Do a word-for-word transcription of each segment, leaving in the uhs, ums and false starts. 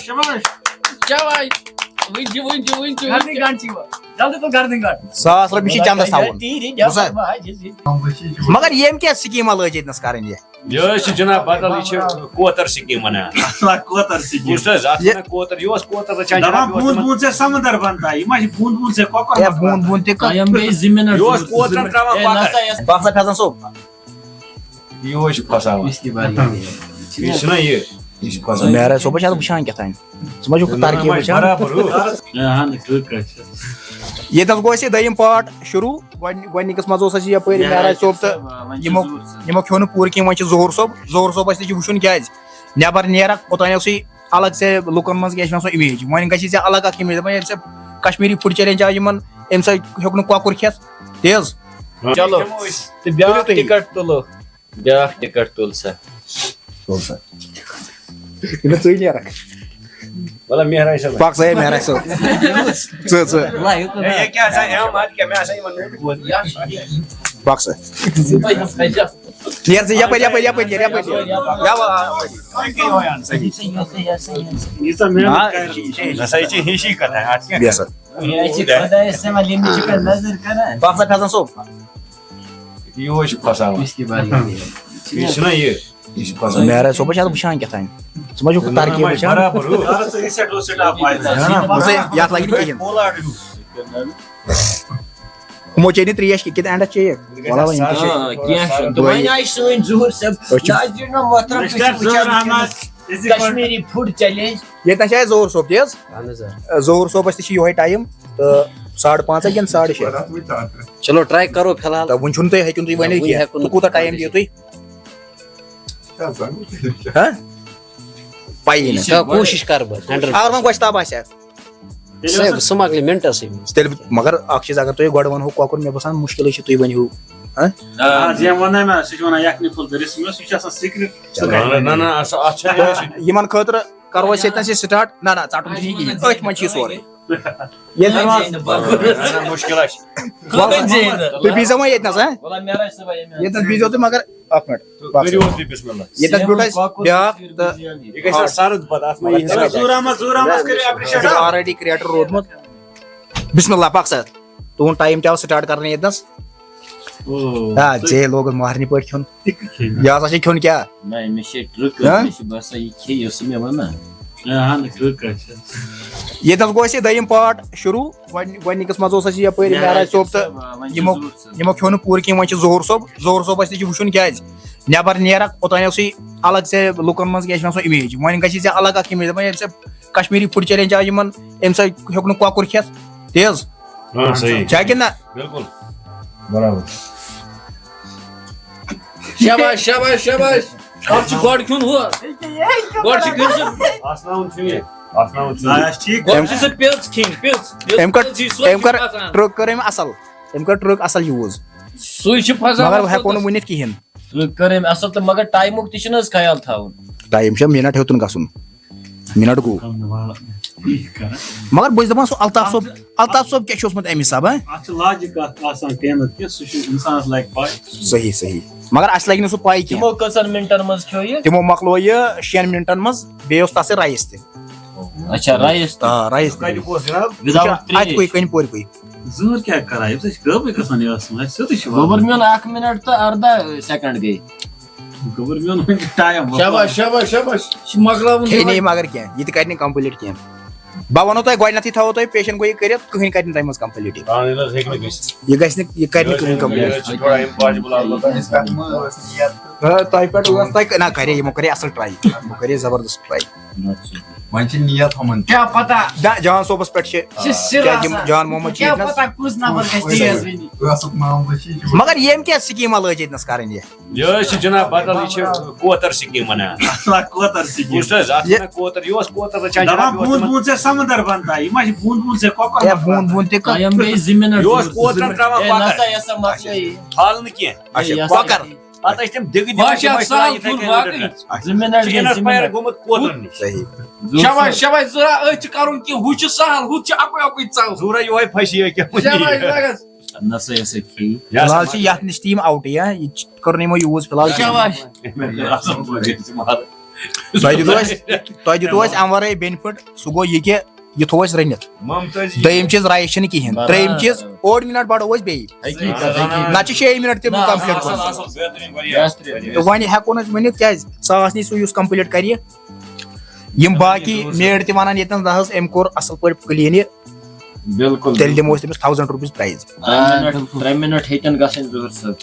شاباش۔ چاواے۔ وٕنۍ چھِ، وٕنۍ چھِ، وٕنۍ چھِ، وٕنۍ چھِ۔ گردٕنۍ گنٛڈ چھِ یِوان۔ جلدی تُل گردٕنۍ گنٛڈ۔ ساس رۄپیہِ چھِ چندس تھاوُن۔ تیٖرِ بوٗزتھا؟ جمع بہٕ حظ چھُس یہِ۔ مگر ییٚمۍ کیٛاہ سکیٖما لٲج ییٚتنس کرٕنۍ یہِ؟ یہِ حظ چھِ جناب بدل، یہِ چھِ کوتر سکیٖم ونان۔ کوتر سکیٖم۔ بوٗزتھا حظ، اتھ یہِ ونان کوتر، یہِ اوس کوتر رچھان دپان جناب، یہِ اوس بوٗند تِمن بوٗند ژےٚ سمندر بنتا، یہِ ما چھِ بوٗند بوٗند ژےٚ کۄکر ہے، بنتا؟ بوٗند بوٗند تہِ کَتھ؟ ٹایم گٔے زٕ منٹ۔ یہِ اوس کوترن ترٛاوان ہے، کۄکر۔ نسا یَس بخت حسن صٲب۔ یہِ اوس چھُ پھساوان۔ اس کی باری ہے۔ یہِ چھُنہ یہِ، یہِ چھُ پھسان۔ مہراج صٲبس چھِ آز وٕچھان کیٛاہ تام۔ ژٕ ما چھُکھ نہ، ترقی نہ، وٕچھان؟ برابر ہو۔ اہن، ٹھیک حظ چھُ۔ ییٚتہِ حظ گوٚو اَسہِ یہِ دوٚیِم پارٹ شروٗع۔ گۄڈٕ-، گۄڈٕنِکِس منٛز اوس اَسہِ یہِ یپٲرۍ مہراج مہراج صٲب تہٕ صٲب، آ، وۄنۍ چھُ یِمو، ظہوٗر صٲب۔ یِمو کھیوٚو نہٕ پوٗرٕ کینٛہہ، وۄنۍ چھُ ظہوٗر صٲب۔ ظہوٗر صٲبس تہِ چھُ وٕچھُن کیٛازِ نٮ۪بر نیرکھ اوٚتام اوسُے الگ ژےٚ لُکن منٛز کیٛاہ چھِ مےٚ سُہ اِمیج۔ وۄنۍ گژھی ژےٚ الگ اکھ اِمیج، دَپان ییٚمہِ سۭتۍ کشمیٖری فُڈ چیلنج آو یِمن، اَمہِ سۭتۍ ہیوٚک نہٕ کۄکُر کھٮ۪تھ۔ تیز۔ چلو۔ تہٕ بیٛاکھ تُلِو تُہی۔ ٹکٹ تُلو۔ بیٛاکھ ٹکٹ تُل سا۔ تُل سا۔ یہِ نہٕ ژٕے نیرکھ۔ وَلہٕ مہراج صٲب۔ پَک سا، ہے مہراج صٲب۔ ژٕ، ژٕ۔ ہے، یہِ کیٛاہ سا، ہے، اَتھ کیٛاہ، مےٚ ہسا یِمن نہٕ بوزنٕے۔ پَک سا۔ نیر ژٕ یَپٲرۍ، یَپٲرۍ، یَپٲرۍ نیر، یَپٲرۍ نیر۔ یَوٕ آ، آ۔ ییٖژاہ محنت آ، کَرِ۔ یہِ چھِ، یہِ چھِ، یہِ چھِ۔ نہ سا، یہِ چھِ ہِشی کَتھا، اَتھ کیٛاہ؟ بیٚہہ سا۔ یہِ چھِ خۄدایَس سَوال، ییٚمِس چھِ پٮ۪ٹھ نظر کَران۔ پَک سا فیضان صٲب۔ یہِ اوس چھُ پھساوان۔ اس کی باری ہے۔ یہِ چھُنہ یہِ، یہِ چھُ پھسان۔ مہراج صٲبس چھِ اَتھ وٕچھان کیٛاہ تام۔ ژٕ ما چھُکھ نہ، ترقی نہ، وٕچھان؟ برابر ہو۔ اَہَن حظ، یہِ سٮ۪ٹ اوس سٮ۪ٹ اَپ واتہِ۔ نہ، نہ، بہٕ سا یَتھ لَگہِ نہٕ کِہیٖنۍ۔ پولارڈ ہیوٗ۔ ہُمو چے نہٕ ترٛیش کہِ، کِتھ اینڈَس چے یہِ؟ وَلا وۄنۍ یِم تہِ چے۔ آ، کینٛہہ چھُنہٕ۔ تہٕ وۄنۍ آیہِ سٲنۍ ظہوٗر صٲب۔ أسۍ چھِ ناظریٖنو محترم، تُہۍ چھِو وٕچھان وٕنکیٚنَس کشمیٖری فُڈ چیلنج۔ ییٚتہِ نَس چھِ اَسہِ ظہوٗر صٲب تہِ حظ۔ اہن حظ، آ۔ ظہوٗر صٲبَس تہِ چھِ یِہوٚے ٹایم، تہٕ ساڑٕ پانٛژھ کِنہٕ ساڑٕ شےٚ؟ چلو، ٹراے کرو فی الحال۔ تہٕ وٕنہِ چھُنہٕ تُہۍ، ہیٚکِو نہٕ تُہۍ ؤنِتھ وٕنہِ کینٛہہ۔ ہٮ۪کو نہٕ ژٕ کوٗتاہ ٹایم دِیِو تُہۍ؟ ہہ؟ پَیی نہٕ۔ کانٛہہ کوٗشِش کَرٕ بہٕ، ہنڈرڈ۔ اگر وۄنۍ گۄشتاب آسہِ ہا۔ تیٚلہِ سُہ، اوس سُہ مۄکلہِ مِنٹَسٕے منٛز۔ تیٚلہِ، مگر اَکھ چیٖز، اگر تُہۍ گۄڈٕ وَنہو کۄکُر، مےٚ باسان مُشکِلٕے چھُ، تُہۍ ؤنِو۔ ہہ؟ آ، یہِ وَنہٕ مےٚ، سُہ چھُ وَنان یَکھنہِ پھوٚل دٔرِتھ مےٚ، سُہ چھُ آسان سِکرِپٹ۔ نہ، نہ، نہ، اَتھ چھُ، اَتھ چھُ یِمَن خٲطرٕ کرو أسۍ ییٚتہِ نَس یہِ سٹارٹ۔ نہ، نہ، ژَٹُن چھُنہٕ یہِ کِہیٖنۍ۔ أتھۍ منٛز چھُ یہِ سورُے۔ ییٚلہِ نہ، نہ، مُشکِل آسہِ۔ خٲطرٕ جے نہٕ۔ تُہۍ بِہزیو وۄنۍ ییٚتہِ نَس، ہہ؟ وَلہٕ مےٚ رَچھ سا وۄنۍ ییٚمہِ ییٚتہِ نَس بِہزیو تُہۍ، مگر اَکھ مِنٹ۔ تُہۍ کٔرِو حظ تُہۍ بسم اللہ۔ ییٚتہِ نَس بیوٗٹھ اَسہِ بیٛاکھ تہٕ یہِ گژھِ آسہِ سرد پَتہٕ، اَتھ منٛز یی حظ۔ ظہوٗر احمد، ظہوٗر احمدَس کٔرِو appreciate۔ یہِ چھُ already creator روٗدمُت۔ بسم اللہ، پَک سا۔ تُہُنٛد ٹایم تہِ آو سٹارٹ کرنہٕ ییٚتہِ نَس۔ او، آ، تُہۍ ژےٚ لوگُتھ مہرنہِ پٲٹھۍ کھیوٚن۔ یہِ ہسا چھِ کھیوٚن کیٛاہ؟ نہ، مےٚ چھِ ٹرٛک، ہاں؟ مےٚ چھِ باسان، یہِ کھیٚیہِ یۄس مےٚ وَنان۔ آ، اہن، ٹرٛک حظ چھِ۔ ییٚتہِ نَس گوٚو اَسہِ یہِ دوٚیِم پارٹ شروٗع۔ گۄڈٕ-، گۄڈٕنِکِس منٛز اوس اَسہِ یَپٲرۍ مہراج مہراج صٲب تہٕ صٲب، آ، وۄنۍ چھِ یِمو، ظہوٗر صٲب۔ یِمو کھیوٚو نہٕ پوٗرٕ کینٛہہ، وۄنۍ چھِ ظہوٗر صٲب۔ ظہوٗر صٲبَس تہِ چھِ وٕچھُن کیٛازِ نٮ۪بَر نیرَکھ، اوٚتام اوسُے الگ ژےٚ لُکَن منٛز کیٛاہ چھِ وَنان سُہ اِمیج۔ وۄنۍ گژھی ژےٚ الگ اَکھ اِمیج، دَپان ییٚمہِ سۭتۍ کشمیٖری فُڈ چیلنج آو یِمَن، اَمہِ سۭتۍ ہیوٚک نہٕ کۄکُر کھٮ۪تھ۔ تیز۔ ہاں، صحیح۔ چھا کِنہٕ نہ؟ بِلکُل۔ برابر۔ شاباش، شاباش، شاباش۔ اَتھ چھُ گۄڈٕ کھیوٚن ہُہ۔ گۄڈٕ چھُ کھیوٚن سُہ۔ آسناوُن چھُ یہِ۔ آسناوُن چھُ یہِ۔ آسان چھِ یہِ۔ گۄڈٕ چھُ سُہ پیٚژ کھیٚنۍ، پیٚژ۔ پیٚژ، أمۍ کٔر، پیٚژ چھِ سۄ أمۍ کٔر کھیٚنۍ آسان۔ ٹرٛک کٔر أمۍ اَصٕل۔ أمۍ کٔر ٹرٛک اَصٕل یوٗز۔ سُے چھُ پھسان مگر اَتھ ہٮ۪کو نہٕ کوٚتَس۔ ؤنِتھ کِہیٖنۍ۔ ٹرٛک کٔر أمۍ اَصٕل تہٕ مگر ٹایمُک تہِ چھُنہٕ حظ خیال تھاوُن۔ ٹایم چھُ مِنٹ ہیوٚتُن گژھُن۔ مِنٹ گوٚو۔ مگر بہٕ چھُس دَپان سُہ الطاف صٲب، الطاف صٲب کیٛاہ چھُ اوسمُت اَمہِ حسابہٕ، ہہ؟ اَتھ چھِ لاجِک اَتھ آسان کینٛہہ نَتہٕ کینٛہہ، سُہ چھُ اِنسانَس لَگہِ پَے۔ صحیح، صحیح۔ مگر اَسہِ لَگہِ نہٕ سُہ پَے کینٛہہ۔ تِمو کٔژَن مِنٹَن منٛز کھیوٚو یہِ؟ تِمو مۄکلوو یہِ شٮ۪ن مِنٹَن منٛز، بیٚیہِ اوس تَتھ سۭتۍ رایِس تہِ۔ اچھا، رایِس تہِ۔ آ، رایِس تہِ۔ کَتیُک اوس جِناب؟ Without اَتہِ کُے، ترٛیش۔ کَنہِ پورِ کُے۔ زٕہٕر کیٛاہ کَران؟ ییٚمہِ سۭتۍ چھِ غٲبٕے گژھان یہِ آسان۔ اَسہِ سیوٚدُے چھُ وَنُن۔ گوٚبُر میون اَکھ مِنٹ تہٕ اَرداہ سیکنڈ گٔے۔ گوٚبُر میون وۄنۍ چھُ ٹایم۔ شاباش، شاباش، شاباش۔ یہِ چھُ مۄکلاوُن کھے دۄہَے۔ نہٕ یہِ مگر کینٛہہ، یہِ تہِ کَرِ نہٕ کمپلیٖٹ کینٛہہ۔ بہٕ وَنو تۄہہِ گۄڈٕنیتھٕے، تھاوو تۄہہِ پیشن گویی کٔرِتھ، کٕہٕنۍ کَرِ نہٕ تۄہہِ منٛز کمپلیٖٹ یہِ۔ اَہَن حظ، ہیٚکہِ نہٕ گٔژھِتھ۔ یہِ گژھِ نہٕ، یہِ کَرِ نہٕ کٕہٕنۍ کمپلیٖٹ۔ یہِ چھُ تھوڑا impossible آسان۔ تۄہہِ پٮ۪ٹھ اوس تۄہہِ، نہ، کَرے یِمو، کَرے اَصٕل ٹراے، یِمو کَرے زبردست ٹراے۔ وۄنۍ چھِ نیت ہُمن۔ کیٛاہ پتہ؟ نہ، جان صٲبَس پٮ۪ٹھ چھِ، یہِ چھِ سِر کیٛازِ یِم آسان۔ جان محمد چھِ کیٛاہ ییٚتہِ نَس۔ پتہ کُس نفر گژھِ تیز وٕنی۔ ٲسُک محمد چھِ یہِ چھِ مگر ییٚمۍ کیٛاہ سکیٖما لٲج ییٚتہِ نَس کَرٕنۍ یہِ؟ یہِ حظ چھِ جناب بدل، یہِ چھِ کوتر سکیٖم وَنان۔ اَصلا کوتر سکیٖم۔ بوٗزتھٕ حظ، اَتھ یہِ وَنان کوتر، یہِ اوس کوتر رَچھان دَپان جناب، یہِ اوس بوٗند تِمَن بوٗند ژےٚ سمندر بنتا، یہِ ما چھِ بوٗند بوٗند ژےٚ کۄکر اے، بنتا؟ بوٗند بوٗند تہِ کَتھ؟ ٹایم گٔے زٕ منٹ۔ یہِ اوس کوترَن ترٛاوان اے، کۄکر۔ نسا یہِ ہسا مۄکلٲیی۔ پھل نہٕ کینٛہہ۔ اچھا، یہِ ہسا کۄکر۔ پتہٕ ٲسۍ تِم دِگہٕ دِوان، باشا تِم ٲسۍ ترٛاوان سال یِتھَے پھوٚل کٔنۍ باقٕے۔ رٔٹِتھ۔ زٕ منٹ چھِ گٔے، زٕ انسپایر منٹ۔ گوٚمُت کوترَن نِش۔ صحیح۔ شاباش، شاباش، ضروٗرت أتھۍ چھِ کَرُن کینٛہہ، ہُہ چھُ سہل، ہُہ تہِ چھُ اَکُے اَکُے ژَو۔ ضروٗرت یِہوٚے پھَشی یہِ کیٛاہ وَنہِ؟ شاباش، لگس۔ نہ سا، یہِ ہسا کھیٚیہِ۔ یَس فِلحال چھِ یَتھ نِش تہِ یِم آوُٹٕے، ہا؟ یہِ تہِ چھِ، کٔر نہٕ یِمو یوٗز فِلحال کِہیٖنۍ۔ شاباش۔ اَصٕل پٲٹھۍ چھِ مَزٕ۔ تۄہہِ دیُتوُ اَسہِ، تۄہہِ دیُتوُ اَسہِ اَمہِ وَرٲے benefit، سُہ گوٚو یہِ کہِ یہِ تھوٚو اَسہِ رٔنِتھ۔ ممتٲزی۔ دوٚیِم چیٖز، rice چھِنہٕ کِہیٖنۍ۔ برابر۔ ترٛیٚیِم چیٖز، اوٚڑ مِنٹ بَڑو أسۍ بیٚیہِ۔ حقیٖقت، حقیٖقت۔ نَتہٕ چھِ شیٚیہِ مِنٹ تہِ نہ، complete اَصٕل، کوٚرمُت۔ اَصٕل، بہتریٖن، واریاہ۔ بہتریٖن۔ تہٕ وۄنۍ ہٮ۪کو نہٕ أسۍ ؤنِتھ کیٛازِ؟ ساس نی سُہ یُس complete کَرِ یہِ۔ یِم باقٕے maid تہِ وَنان ییٚتٮ۪ن، نہ حظ، أمۍ کوٚر اَصٕل پٲٹھۍ clean یہِ۔ بِلکُل، تیٚلہِ بِلکُل۔ دِمو أسۍ تٔمِس thousand rupees prize۔ آ، ترٛےٚ مِنٹ، ترٛےٚ مِنٹ ہیٚتٮ۪ن گژھٕنۍ ظہوٗر صٲب۔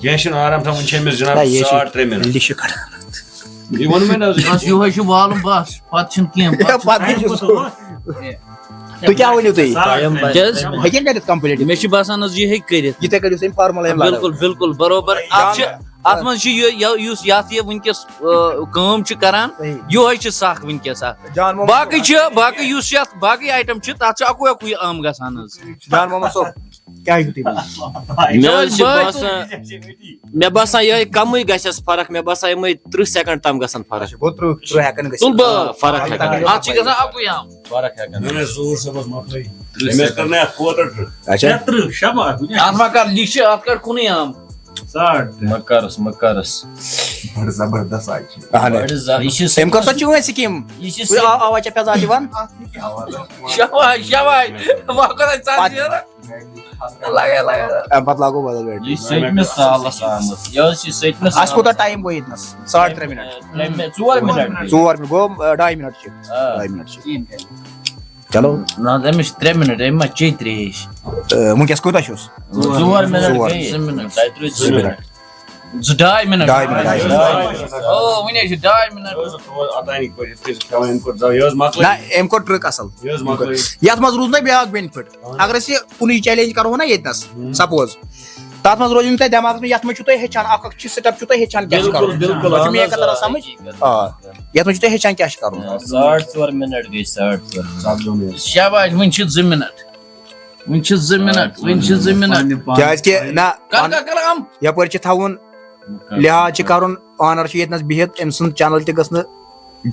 کینٛہہ چھُنہٕ، آرام سان، وٕنہِ چھِ أمِس جناب نہ، یہِ چھِ ساڑ ترٛےٚ مِنٹ۔ لِشہِ کَڑان۔ یہِ ووٚن مےٚ نہ حظ۔ بس یِہوٚے چھُ والُن بس، پتہٕ چھُنہٕ کینٛہہ، پتہٕ چھُ پَتہٕ کیٛاہ چھُ سُہ؟ تُہۍ کیٛاہ ؤنِو تُہۍ؟ ساڑ ترٛےٚ مِنٹ۔ کیٛازِ؟ ہیٚکہِ کٔرِتھ complete؟ مےٚ چھُ باسان حظ یِہوٚے کٔرِتھ۔ یِتھَے کٔنۍ یُس أمۍ formula أمۍ لگٲو۔ بِلکُل، بِلکُل، برابر۔ اَتھ چھِ، اَتھ منٛز چھِ یہِ، یہِ، یُس یَتھ یہِ وٕنکیٚس، آ، کٲم چھِ کران، صحیح۔ یِہوٚے چھِ سَکھ وٕنکیٚس اَتھ۔ جان محمد باقٕے چھِ، باقٕے یُس یَتھ باقٕے item چھِ، تَتھ چھُ اَکُے اَکُے عام گژھان حظ۔ جان محمد صٲب، کیٛاہ ہیٚکِو تُہۍ ؤنِتھ؟ مےٚ حظ چھِ باسان، مےٚ باسان یِہوٚے کَمٕے گژھٮ۪س فرق، مےٚ باسان یِمَے تٕرٛہ second تام گژھن فرق۔ اچھا، گوٚو ترٕٛہ، ترٕٛہ ہٮ۪کن گژھِتھ۔ تُل بہٕ۔ آ، فرق ہٮ۪کن۔ اَتھ چھِ گژھان اَکُے عام۔ فرق ہٮ۪کن۔ نہ، نہ، ظہوٗر صٲبَس مۄکلٲے۔ تٕرٛہ أمِس second۔ کٔر نہٕ اَتھ کوتر ٹرٛک۔ اچھا۔ شےٚ تٕرٛہ، شےٚ وَتھ۔ اَتھ ما کر لیٖکھِتھ، اَتھ کر کُنُے عام۔ ساڑ ترٛےٚ۔ مہ کرس، مہ کرس۔ بڑٕ زبردست آیہِ چھِ۔ اہن حظ۔ بڑٕ زا-، یہِ چھِ أمۍ کٔر سۄ چٲنۍ scheme۔ یہِ چھِ وٕچھ، آ-، آواز چھےٚ فضا دِوان۔ شاباش، شاباش۔ وۄنۍ کوٚر اَسہِ ژَتجی۔ پتہٕ لگے، لگے۔ اَمہِ پتہٕ لاگو بدل battery۔ یہِ چھِ سٔتمِس سالس آمٕژ۔ یہِ حظ چھِ سٔتمِس اَسہِ کوٗتاہ سالس۔ Time گوٚو ییٚتنس؟ ساڑ ترٛےٚ مِنٹ۔ ترٛےٚ مِنٹ، ژور مِنٹ۔ ژور مِنٹ گوٚو، آ، ڈاے مِنٹ چھِ۔ آ۔ ڈاے مِنٹ چھِ۔ چلو۔ نہ حظ، أمِس چھِ ترٛےٚ مِنٹ، أمۍ ما چیٚیہِ ترٛیش؟ آ، وٕنکیٚس کوٗتاہ چھُس؟ ژور مِنٹ ژور۔ گٔیے۔ زٕ مِنٹ۔ تۄہہِ ترٛٲوِو زٕ زٕ مِنٹ۔ مِنٹ۔ زٕ ڈاے مِنٹ۔ ڈاے مِنٹ، ڈاے مِنٹ۔ او، وٕنہِ حظ چھِ ڈاے مِنٹ۔ یہِ اوس نہٕ تور اوتانِکۍ پٲٹھۍ یِتھ کٔنۍ چھِ کھٮ۪وان، أمۍ کوٚر زَ-، یہِ حظ مۄکلٲے۔ نہ، أمۍ کوٚر ٹرٛک اَصٕل۔ یہِ حظ مۄکلٲے۔ یَتھ منٛز روٗز نہ بیٛاکھ benefit۔ اگر أسۍ یہِ کُنُے challenge کرو نا ییٚتنَس، ہُم۔ Suppose، تَتھ منٛز روزِ نہٕ تۄہہِ دٮ۪ماغَس منٛز، یَتھ منٛز چھُو تۄہہِ ہیٚچھان، اَکھ اَکھ چھِ step چھُو تۄہہِ ہیٚچھان کیٛاہ چھِ بِلکُل، کَرُن۔ بِلکُل، تۄہہِ چھُ اَہَن حظ، میکَر تَران آ، سَمٕجھ؟ حقیٖقت۔ آ۔ یَتھ منٛز چھُو تۄہہِ ہیٚچھان کیٛاہ چھِ کَرُن۔ آ، ساڑ ژور مِنٹ گٔے، ساڑ ژور مِنٹ۔ شاباش، وٕنہِ چھِ زٕ مِنٹ۔ وٕنہِ چھِ زٕ مِنٹ، وٕنہِ چھِ زٕ مِنٹ۔ کیٛازِ کہِ نہ، کر، کر، کر، یَپٲرۍ چھِ تھاوُن، لحاظ چھِ کَرُن، honor چھُ ییٚتنَس بِہِتھ، أمۍ سُنٛد channel تہِ گٔژھ نہٕ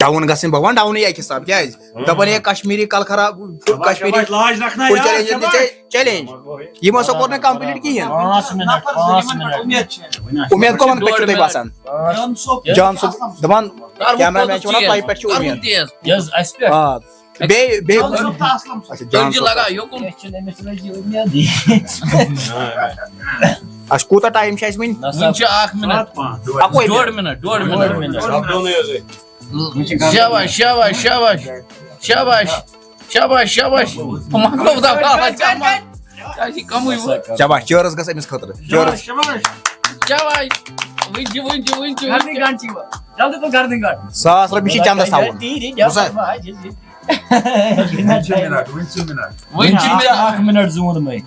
down گژھٕنۍ۔ بہٕ وَنہٕ downٕے اَکہِ حساب، کیٛازِ؟ دَپان ہے کشمیٖری کلخراب، کشمیٖری food challengeن تہِ چھِ challenge۔ یِمو ہسا کوٚر نہٕ complete کِہیٖنۍ۔ پانٛژھ مِنٹ، پانٛژھ مِنٹ۔ اُمید کۄمن پٮ۪ٹھ چھُو تۄہہِ باسان؟ پانٛژھ۔ جان صٲب دَپان، cameraman چھِ وَنان تۄہہِ پٮ۪ٹھ چھِ اُمید۔ یہِ حظ اَسہِ پٮ۪ٹھ۔ آ۔ بیٚیہِ، بیٚیہِ، اچھا، جان صٲب۔ لگا یوکُن۔ اَسہِ کوٗتاہ time چھُ اَسہِ وٕنہِ؟ وٕنہِ چھُ اکھ مِنٹ۔ اَکوے ڈوڈ مِنٹ۔ Minute, ڈوڈ minute. شاباش، شاباش، شاباش۔ شاباش، شاباش، شاباش۔ مۄکلو دا، دا، دا، ژےٚ ما-، ژےٚ چھِ کمٕے وۄنۍ۔ شاباش، cheers گژھِ أمِس خٲطرٕ۔ Cheers۔ شاباش۔ شاباش۔ وٕنہِ چھِ، وٕنہِ چھِ، وٕنہِ چھِ، وٕنہِ چھِ۔ گردن گنڈ چھِ یِوان۔ جلدی تُل گردن گنڈ۔ ساس رۄپیہِ چھِ چندس تھاوُن۔ تیٖرِ، بوٗزتھا؟ جلدی، جلدی۔ وٕنہِ چھِ مِنٹ، وٕنہِ چھِ مِنٹ۔ وٕنہِ چھِ مِنٹ۔ اکھ مِنٹ زیوٗن وۄنۍ۔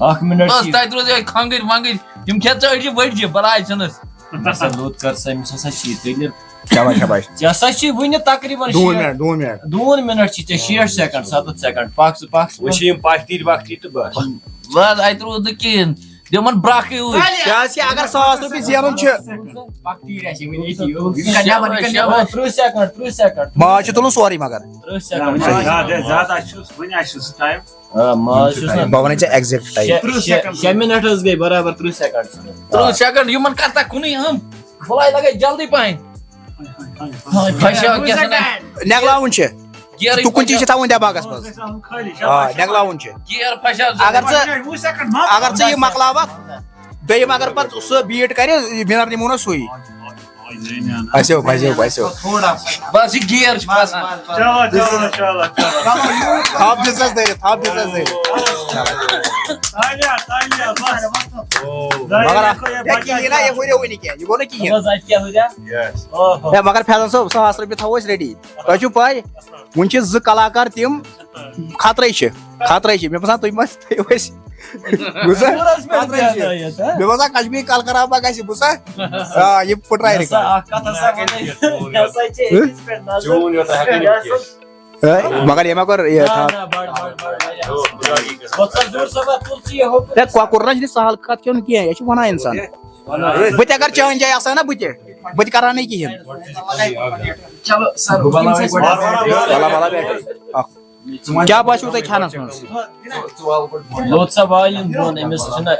اکھ مِنٹ بس، چھِ۔ تۄہہِ تہِ روزِ کھنٛگٕرۍ ونٛگٕرۍ، یِم کھٮ۪تھ ژٕ أڑجہِ ؤڑجہِ، بلاے ژھٕنُس۔ نسا لوٚت کر سا، أمِس ہسا چھی تیٚلہِ۔ شاباش، شاباش۔ ژےٚ ہسا چھی وُنہِ تقریٖباً دوٗن شیٹھ، مِنٹ، دوٗن مِنٹ۔ دوٗن مِنٹ چھی ژےٚ، شیٹھ سیکنڈ، ستتھ سیکنڈ۔ پکھ ژٕ، پکھ ژٕ۔ وۄنۍ چھِ یِم پکھ تیٖرۍ وکھ تیٖرۍ تہٕ بس۔ بس، اتہِ روٗد نہٕ کِہیٖنۍ۔ تِمن برکھٕے ٲسۍ۔ کیٛازِ کہِ اگر ساس رۄپیہِ زینُن چھُ۔ پکھ تیٖرۍ آسہِ وُنہِ ییٚتی۔ شاباش، شاباش۔ ترٕٛہ سیکنڈ، ترٕٛہ سیکنڈ۔ ماز چھُ تُلُن سورُے مگر۔ ترٕٛہ سیکنڈ۔ زیادٕ، زیادٕ، اَسہِ چھُ وُنہِ، اَسہِ چھُ سُہ ٹایم۔ آ، ماز چھُس نہ۔ بہٕ وَنَے ژےٚ exact time۔ شےٚ، ترٕٛہ شےٚ، سیکنڈ۔ شےٚ مِنٹ حظ گٔے، برابر ترٕٛہ سیکنڈ۔ ترٕٛہ سیکنڈ، یِمن کر تہ کُنُے ہم۔ بلاے لگے جلدی پہن۔ ہاے، پھسیو کیٛاہ سا نہ۔ نٮ۪گلاوُن چھِ۔ گیرٕے تُکُن چیٖز چھِ پھسیو۔ تھاوُن دٮ۪ماغس منٛز۔ آ، نٮ۪گلاوُن چھِ۔ گیر پھسیو۔ اگر ژٕ، اگر ژٕ یہِ مۄکلاوکھ، دوٚیِم اگر پتہٕ سُہ beat کرِ، winner نِمو نہ سُے۔ پھسیو، پھسیو، پھسیو۔ بس یہِ گیر چھُ پھسان۔ چلو، چلو، چلو، چلو۔ تھپھ دِژ حظ دٲرِتھ، تھپھ دِژ حظ دٲرِتھ۔ تالیہ، تالیہ، بس۔ مگر اکھ، ہے، کِہیٖنۍ نہ، یہِ ہُریوٕے نہٕ کینٛہہ، یہِ گوٚو نہٕ کِہیٖنۍ۔ بس، اَتہِ کیٛاہ ہُریا؟ ہے، مگر فیضان صٲب، ساس رۄپیہِ تھاوو أسۍ ready۔ تۄہہِ چھُو پَے، وٕنہِ چھِ زٕ کلاکار تِم، خطرے چھِ، خطرے چھِ۔ مےٚ باسان، تُہۍ ما تھٲیِو اَسہِ۔ بوٗزتھا؟ خطرے چھِ۔ مےٚ باسان، کشمیٖر کلکرا ما گژھِ، بوٗزتھا؟ آ، یہِ پھٕٹرایہِ نہ سا، record۔ اکھ کتھ ہسا ونے۔ یہِ ہسا چھِ أکِس پٮ۪ٹھ نظر۔ چون یوت ہٮ۪کو نہٕ کینٛہہ۔ ہے، مگر یہِ ما کوٚر، یہِ نہ، تھا-، نہ، بڑ، بڑ، بڑ، واریاہ اصل۔ وۄتھ سا زیوٗٹھ صٲبا، تُل ژٕ یہِ ہیوٚر۔ ہے، کۄکُر نہ چھُنہٕ سہل کتھ کھیوٚن کینٛہہ، یہِ چھُ ونان انسان۔ بہٕ تہِ اگر چٲنۍ جایہِ آسہٕ ہا نا بہٕ تہِ، بہٕ تہِ کرہا نہٕ یہِ کِہیٖنۍ۔ چلو، سر، وَلہٕ، وَلہٕ، بیٹھو۔ اکھ۔ کیٛاہ باسیو تۄہہِ کھٮ۪نَس منٛز؟ لوٚت سا والٮ۪ن دۄن أمِس چھُنہ